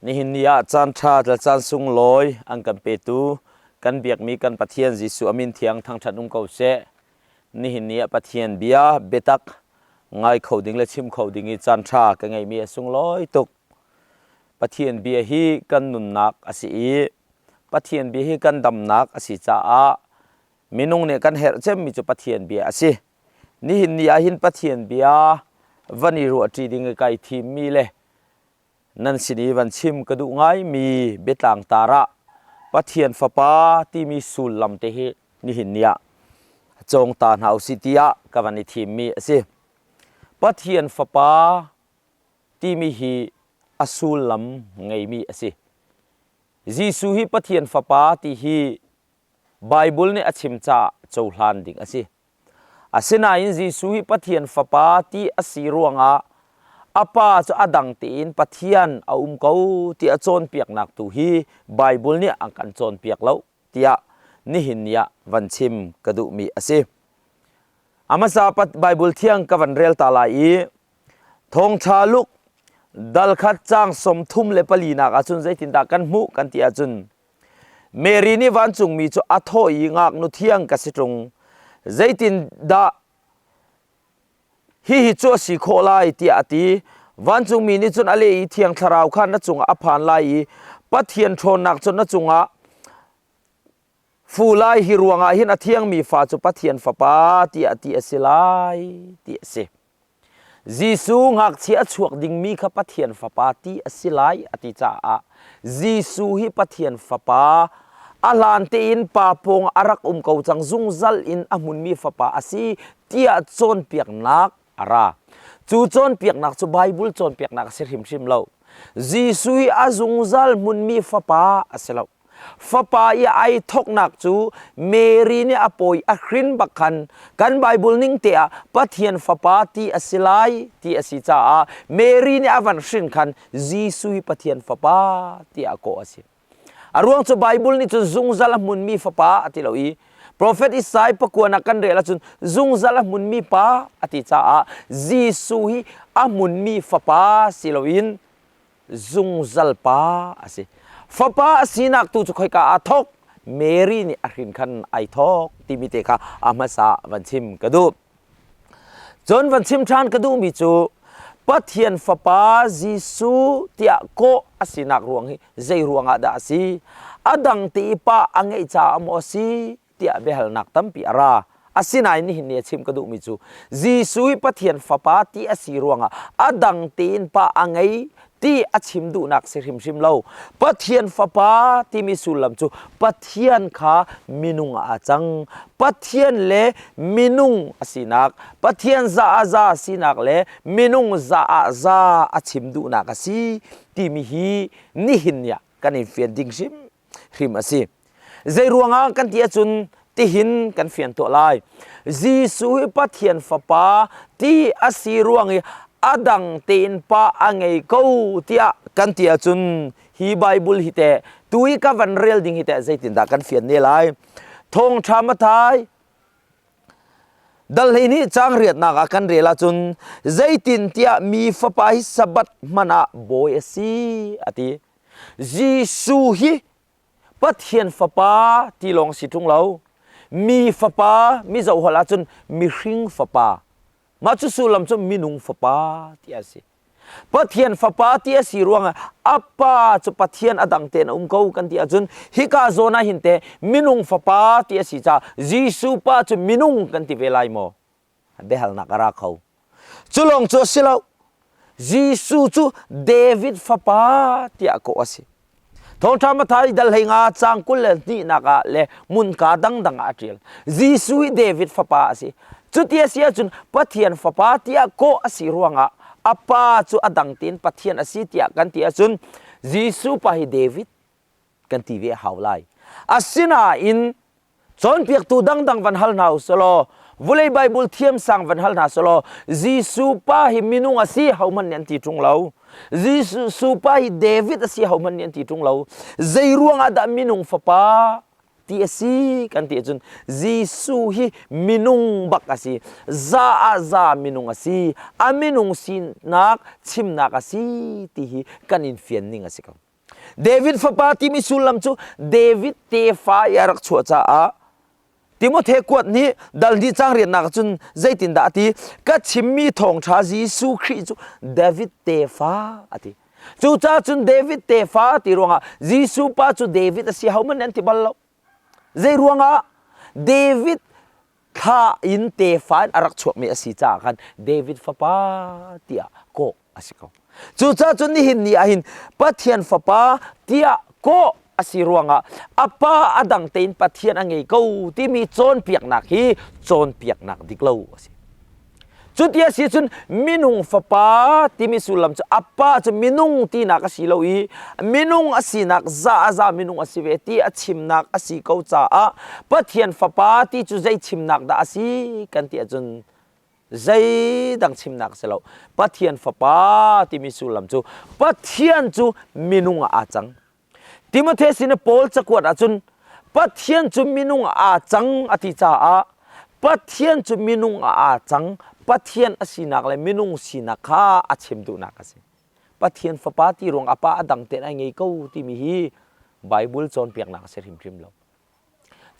Nihin ni ah caan ṭha le caan sunglawi an kan petu kan biakmi kan Pathian Jesuh a min thiang thangṭhat um ko seh. Nihin ni ah Pathian bia biatak ngai kho ding le chim kho ding i caan ṭha ka ngeihmi a sunglawi tuk. Pathian bia hi kan nunnak a si i Pathian bia hi kan damnak a si caah minung nih kan herh cemmi cu Pathian bia a si. Nihin ni ah hin Pathian bia van i ruahṭi ding i kai thimmi le nan sin i van chim ka duh ngaimi biatlang tar ah Pathian Fapa timi sullam te hi nihin ni ah cawng ta hna usih tiah ka van i thimmi a si. Pathian Fapa timi hi a sullam ngeimi a si. Jesuh hi Pathian Fapa ti hi Baibal nih a chim caah cohlan ding a si. Asinain Jesuh hi Pathian Fapa ti a si ruangah a Pa cu a dang tein Pathian a um ko ti a cawnpiaknak tu hi Baibal nih a kan cawnpiak lo tiah nihin ni ah van chim ka duhmi a si. A hmasa Baibal thiang ka van rel ta lai i Thawngṭha Luke dal khat caang 34 nak ahcun zeitindah kan hmuh kan ti ahcun Mary nih vancungmi cu a thawh i ngaknu thiang ka si ṭung. Zeitindah hihi cu a si khawh lai tiah a ti. Vancungmi nih cun a leh i Thiang Thlarau kha na cungah a phan lai i Pathian ṭhawnnak cu na cungah fu lai. Hi ruangah hin a thiangmi fa cu Pathian Fapa tiah ti a si lai ti a si. Jesuh ngakchia a chuak dingmi kha Pathian Fapa ti a si lai a ti caah Jesuh hi Pathian Fapa a hlan tein pa pawng a rak um ko cang zungzal in a hmunmi fapa a si tiah cawnpiaknak a ra. Cu cawnpiaknak cu Baibal cawnpiaknak a si hrimhrim lo. Jesuh hi a zungzal hmunmi fapa a si lo. Fapa i ai thawknak cu Mary nih a pawi a hrin bak khan kan Bible ning te ah Pathian fapa ti a si lai ti a si caah Mary nih a van hrin khan Jesuh hi Pathian fapa tiah kawh a si. A ruang cu Bible nih cun zungzal a hmunmi fapa a ti lo i Prophet Isaiah pakuan ah kan rel ahcun zungzal a hmunmi pa a ti caah Jesuh hi a hmunmi fapa si loin zungzal pa a si. Fapa a sinak tu cu khoika aa thawk? Mary nih a hrin khan ai thawk timi te kha a hmasa van chim ka duh. Cun van chim ṭhan ka duhmi cu Pathian Fapa Jesuh tiah kawh a sinak ruang hi zei ruangah dah a si? A dang ti i pa a ngeih caah maw a si? tiah biahalnak tampi a ra. Asinain nihin ni a chim ka duhmi cu Jesuh hi Pathian Fapa ti a si ruangah a dang tein pa a ngei ti a chim duhnak si hrimhrim lo. Pathian Fapa timi sullam cu Pathian kha minung ah aa cang. Pathian le minung a sinak, Pathian za ah za sinak le minung za ah za a chim duhnak a si timi hi nihin ni ah kan in fian ding hrim hrim a si. Zei ruangah kan ti ahcun tihin kan fian tuah lai. Jesuh hi Pathian Fapa ti a si ruang i a dang tein pa a ngei ko tiah kan ti ahcun hi Bible hi teh tu i ka van rel ding hi teh zeitindah kan fian ne lai. Thawngṭha Mathai dal 12 caang riatnak ah kan rel ahcun zeitintiah mi fapa hi Sabbath hmanh ah bawi a si a ti. Jesuh hi Pathian Fapa ti lawng si ṭung lo. Mi Fapa, Mizo holh ahcun mihring fapa. Mah cu sullam cu minung fapa ti a si. Pathian Fapa ti a si ruangah a pa cu Pathian a dang tein a um ko kan ti ahcun hika zawn ah hin teh minung fapa ti a si caah Jesuh pa cu minung kan ti ve lai maw? Biahalnak a ra kho. Cu lawng cu a si lo. Jesuh cu David fapa tiah kawh a si. Thawngṭha Matthai dal 15 caang 22 ah le hmunka dangdang ah a ṭial. Jesuh hi David fapa a si. Cuti a si ahcun Pathian fapa tiah kawh a si ruangah a pa cu a dang tein Pathian a si tiah kan ti ahcun Jesuh pa hi David kan ti ve a hau lai. Asinain cawnpiaktu dangdang van hal hna u selaw vulei Bible thiamsang van hal hna selaw Jesuh pa hi minung a si hohmanh nih an ti ṭung lo. Jesuh pa hi David a si hohmanh nih an ti ṭung lo. Zei ruangah dah minung fapa ti a si kan ti ahcun Jesuh hi minung bak a si. Za ah za minung a si. A minung sinak chimnak a si ti hi kan in fian ning a si ko. David fapa timi sullam cu David tefa i a rak chuah caah Timothy kuat nih dal hnih cang riannak cun zeitindah a ti? Ka chimmi thawngṭha Jesuh Khrih cu David tefa a ti. Cucaah cun David tefa ti ruangah Jesuh pa cu David a si hohmanh an ti bal lo. Zei ruangah David thla in tefa in a rak chuakmi a si caah khan David fapa tiah kawh a si ko. Cucaah cun nihin ni ah hin Pathian fapa tiah kawh a si ruangah a pa a dang tein Pathian a ngei ko timi cawnpiaknak hi cawnpiaknak dik lo a si. Cuti a si cun minung fapa timi sullam cu a pa cu minung tinak a si lo i minung a sinak za a za minung a si ve ti a chimnak a si ko caah Pathian fapa ti cu zei chimnak dah a si kan ti ahcun zeidang chimnak si lo. Pathian fapa timi sullam cu Pathian cu minung ah aa cang. Timote sin i Paul cakuat ahcun Pathian cu minung ah aa cang a ti caah Pathian cu minung ah aa cang Pathian a sinak le minung sinak kha a chim duhnak a si. Pathian fapa ti ruang a pa a dang tein ai ngei ko timi hi Bible cawnpiaknak a si hrimhrim lo.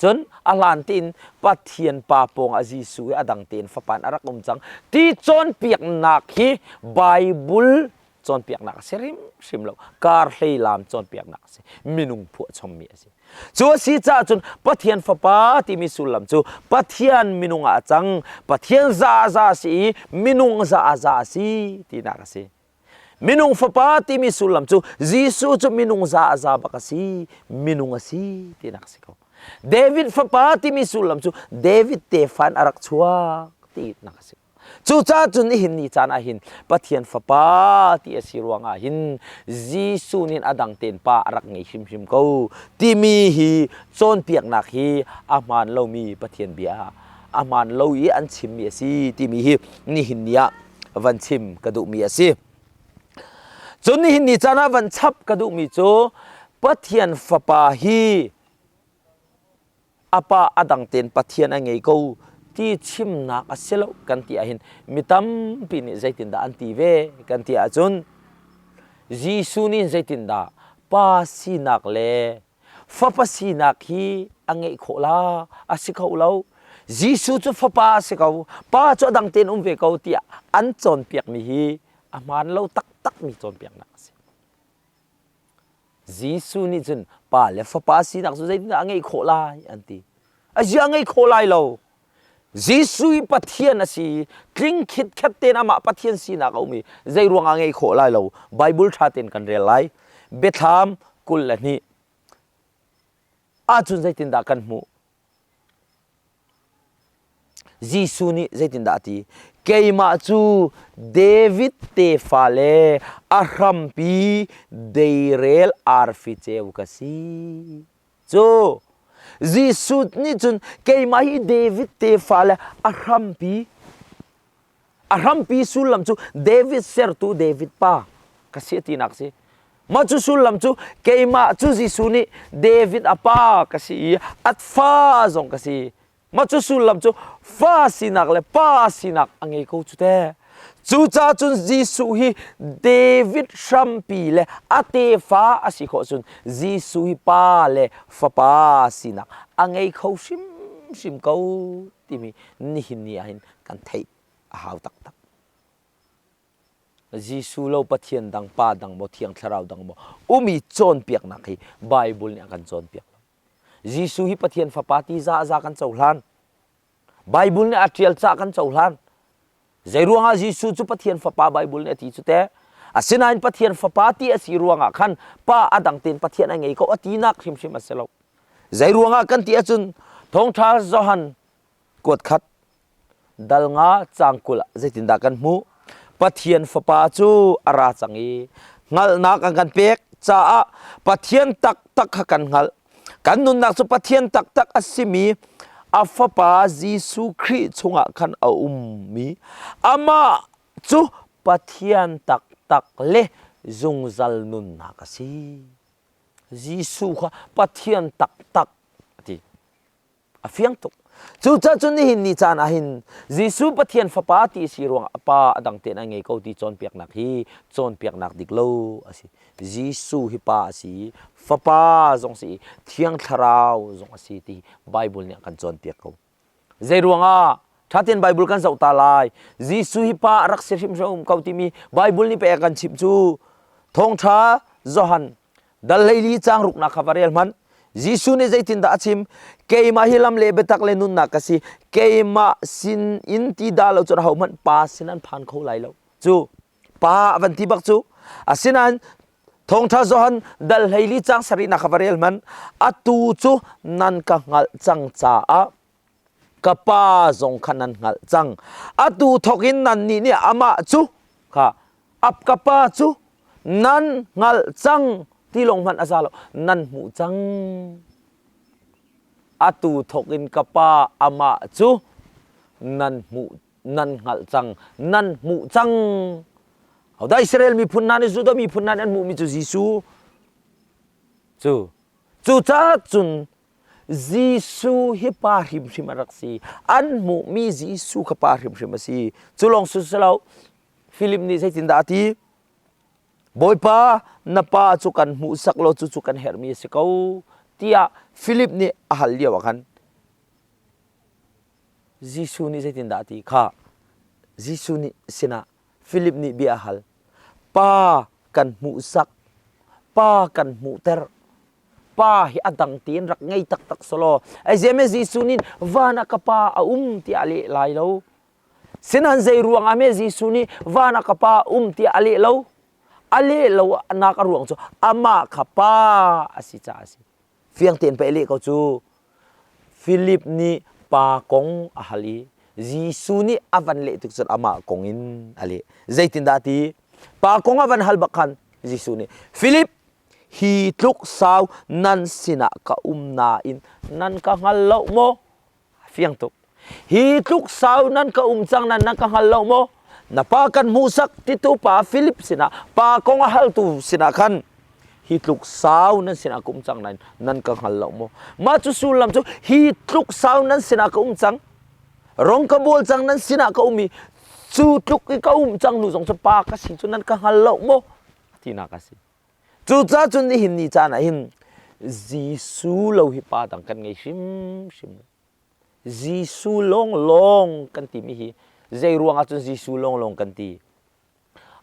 Cun a hlan tein Pathian Pa pawngah Jesuh hi a dang tein Fapa in a rak um cang ti cawnpiaknak hi Bible cawnpiaknak a si hrimhrim lo. Kar hleilam cawnpiaknak a si. Minung phuahchommi a si. Cu a si caah cun Pathian Fapa timi sullam cu Pathian minung ah a cang, Pathian za a za a si i minung za a za a si tinak a si. Minung fapa timi sullam cu Jesuh cu minung za a za bak a si, minung a si tinak a si ko. David fapa timi sullam cu David tefa in a rak chuak tinak a si. Cucaah cun nihin ni caan ah hin Pathian fapa ti a si ruangah hin Jesuh nih a dang tein pa a rak ngei hrimhrim ko timi hi cawnpiaknak hi a hmaan lomi Pathian bia a hmaan lo i an chimmi a si timi hi nihin ni ah van chim ka duhmi a si. Cun nihin ni caan ah van chap ka duhmi cu Pathian Fapa hi a pa a dang tein Pathian a ngei ko ti chimnak a si lo kan ti ahhin mi tampi nih zeitindah an ti ve kan ti ahcun Jesuh nih zeitindah pa sinak le Fapa sinak hi a ngeih khawh la, a si kho lo. Jesuh cu fapa a si ko, pa cu a dang tein um ve ko tiah an cawnpiakmi hi a hmaan lo taktakmi cawnpiaknak a si. Jesuh nih cun pa le fapa sinak cu zeitindah a ngeih khawh lai an ti. A zia a ngei khawh lai lo. Jesuh hi Pathian a si i tling khitkhet tein amah Pathian sinak a um i zei ruangah ngei khawh lai lo Bible ṭha tein kan rel lai. Biathlam 22 ahcun zeitindah kan hmuh? Jesuh nih zeitindah a ti? Keimah cu David tefa le a hrampi deirel arfi ceu ka si. Cu Jesuh nih cun keimah hi David tefa le a hrampi a hrampi sullam cu David sertu David pa ka si tinak si. Mah cu sullam cu keimah cu Jesuh nih David a pa ka si i a fa zong ka si. Mah cu sullam cu fa sinak le pa sinak a ngei ko cu te. Cucaah cun Jesuh hi David hrampi le a tefa a si khawh cun Jesuh hi pa le fapa sinak a ngei kho hrimhrim ko timi nihin ni ah hin kan theih a hau taktak. Jesuh lo Pathian dang, Pa dang maw, Thiang Thlarau dang maw umi cawnpiaknak hi Bible nih a kan cawnpiak lo. Jesuh hi Pathian Fapa ti za a za kan cohlan. Bible nih a ṭial cah kan cohlan. Zeiruangah Jesuh cu Pathian Fapa Bible nih a ti cu teh? Asinain Pathian Fapa ti a si ruangah khan Pa a dang tein Pathian a ngei ko a tinak hrimhrim a si lo. Zeiruangah kan ti ahcun Thawngṭha Johan kuat khat Dal nga caang 20 ah zeitindah kan hmuh? Pathian Fapa cu a ra cang i hngalhnak an kan pek caah Pathian taktak kha kan hngalh. Kan nunnak cu Pathian taktak a simi a Fapa Jesuh Khrih chungah khan a ummi amah cu Pathian taktak le zungzal nunnak a si. Jesuh kha Pathian taktak a ti. A fiang tuk. Cucaah cun nihin ni caan ah hin Jesuh Pathian Fapa ti a si ruangah a Pa a dang tein a ngei ko ti cawnpiaknak hi cawnpiaknak dik lo a si. Jesuh hi Pa a si i Fapa zong si i Thiang Thlarau zong a si ti Bible nih a kan cawnpiak ko. Zei ruangah ṭha tein Bible kan zoh ta lai. Jesuh hi Pa a rak si hrimhrim ko timi Bible nih pei a kan chimh cu. Thawngṭha Johan Dal 14 caang ruknak kha va rel hmanh. Jesuh nih zeitindah a chim? Keimah hi lam le biatak le nunnak ka si. Keimah sin in ti dah lo cun ahohmanh Pa sin an phan kho lai lo. Cu Pa a van ti bak cu. Asinain Thawngṭha Johan dal 14 caang sarihnak kha va rel hmanh. Atu cu nan ka hngalh cang caah ka Pa zong kha nan hngalh cang. Atu thawk in nannih nih amah cu kha ap ka Pa cu nan hngalh cang ti lawng hmanh a za lo nan hmuh cang. Atu thawk in ka Pa amah cu nan hmuh nan hngalh cang nan hmuh cang. Hodah Israel miphun hna nih Judah miphun hna nih an hmuhmi cu Jesuh cu cucaah cun Jesuh hi pa hrimhrim a rak si. An hmuhmi Jesuh kha pa hrimhrim a si. Cu lawng si lo, Philip nih zeitindah a ti? Bawipa, na pa cu kan hmuhsak law cucu kan herhmi a si ko, tiah Philip nih a hal lio ah khan Jesuh nih zeitindah a ti? Kha Jesuh nih sinah Philip nih bia a hal. Pa kan hmuhsak, pa kan hmuhter. Pa hi a dang tein rak ngei taktak selaw aiziame Jesuh nih van ah ka pa a um tiah a leh lai lo. Sinan zei ruang ah me Jesuh nih van ah ka pa um tiah a leh lo? A leh lo nak a ruang cu amah kha pa a si caah a si. Fiang tein pei a leh ko cu. Philip nih pa kong a hal i Jesuh nih a van leh tuk cun amah kong in a leh. Zeitindah a ti? Pa kong a van hal bak khan Jesuh nih Philip hi tluk sau nan sinah ka um nain nan ka hngal lo maw? Fiang tuk. Hi tluk sau nan ka um cang nan nan ka hngal lo maw? Na pa kan hmuhsak titu pa Philip sinah pa kong a haltu sinah khan hi tluk sau nan sinah ka um cang nain nan ka hngal lo maw? Mah cu sullam cu hi tluk sau nan sinah ka um cang rong ka bawl cang nan sinah ka um i cu tluk i ka um cang hnu zong cu pa ka si cu nan ka hngal lo maw? tinak a si. Cucaah cun nihin ni caan ah hin Jesuh lo hi pa dang kan ngei hrimhrim lo. Jesuh lawnglawng kan timi hi zei ruangah cun Jesuh lawnglawng kan ti?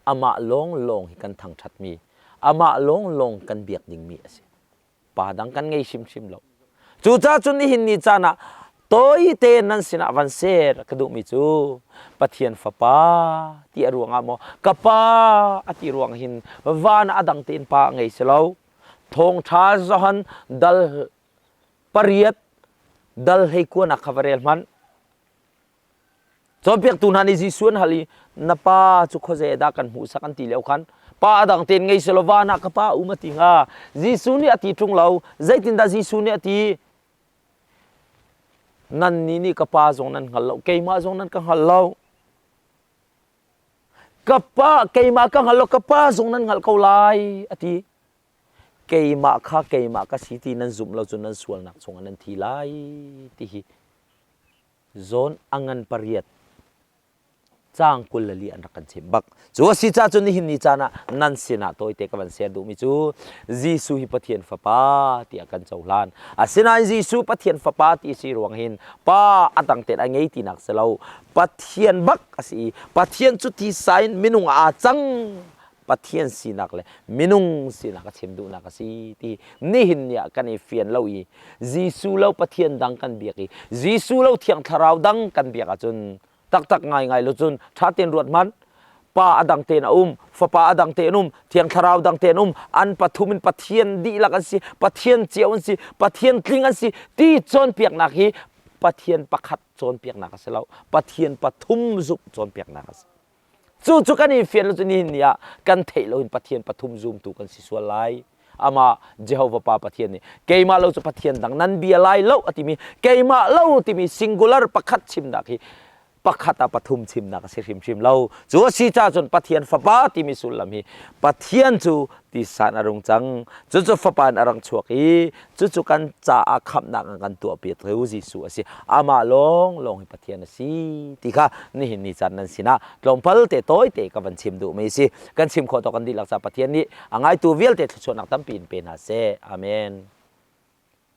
Amah lawnglawng hi kan thangṭhatmi, amah lawnglawng kan biak dingmi a si. Pa dang kan ngei hrimhrim lo. Cucaah cun nihin ni caan ah tawite nan sinah van ser ka duhmi cu Pathian Fapa ti a ruangah maw ka Pa a ti ruang hin van ah a dang tein Pa a ngei si lo. Thawngṭha Johan dal pariat dal hleikuanak kha va rel hmanh. Cawnpiaktu hna nih Jesuh an hal i na pa cu khuazei dah kan hmuhsak an ti lio khan pa a dang tein ngei selaw van ah ka pa um a ti hnga. Jesuh nih a ti ṭung lo. Zeitindah Jesuh nih a ti? Nannih nih ka pa zong nan hngal lo, keimah zong nan ka hngal lo. Ka pa keimah ka hngal lo, ka pa zong nan hngalh ko lai a ti. Keimah kha keimah ka si ti nan zumh lo cun nan sualnak chungah nan thi lai ti hi zawn a ngan pariat caang 24 an rak kan chimh bak. Cu a si caah cun nihin ni caan ah nan sinah tawite ka van share duhmi cu Jesuh hi Pathian Fapa tiah kan cohlan. Asinain Jesuh Pathian Fapa ti si ruang hin Pa a dang tein a ngei tinak si lo. Pathian bak a si i Pathian cu tisa in minung ah aa cang. Pathian sinak le minung sinak a chim duhnak a si ti nihin ni ah kan i fian lo i Jesuh lo Pathian dang kan biak i Jesuh lo Thiang Thlarau dang kan biak ahcun taktak ngaingai lo cun ṭha tein ruat hmanh Pa a dang tein a um, Fapa a dang tein um, Thiang Thlarau dang tein um, an pathum in Pathian dihlak an si, Pathian cio an si, Pathian tling an si ti cawnpiaknak hi Pathian pakhat cawnpiaknak a si lo, Pathian pathum zumh cawnpiaknak a si. Cucu kan i fian lo cu nihin ni ah kan theih loin Pathian pathum zumtu kan si sual lai. Amah Jehovah Pa Pathian nih keimah lo cu Pathian dang nan bia lai lo a timi keimah lo timi singular pakhat chimnak hi Pakhat ah pathum chimnak a si hrimhrim lo. Cu a si caah cun Pathian Fapa timi sullam hi Pathian cu tisa in a rung cang. Cucu Fapa in a rang chuak i cucu kan caah khamhnak an kan tuahpiak tu Jesuh a si. Amah lawnglawng hi Pathian a si ti kha nihin ni caan nan sinah tlawmpal te tawi te ka van chim duhmi a si. Kan chim khawh tawk kan dihlak caah Pathian nih a ngaitu vialte thluachuahnak tampi in pe hna seh. Amen.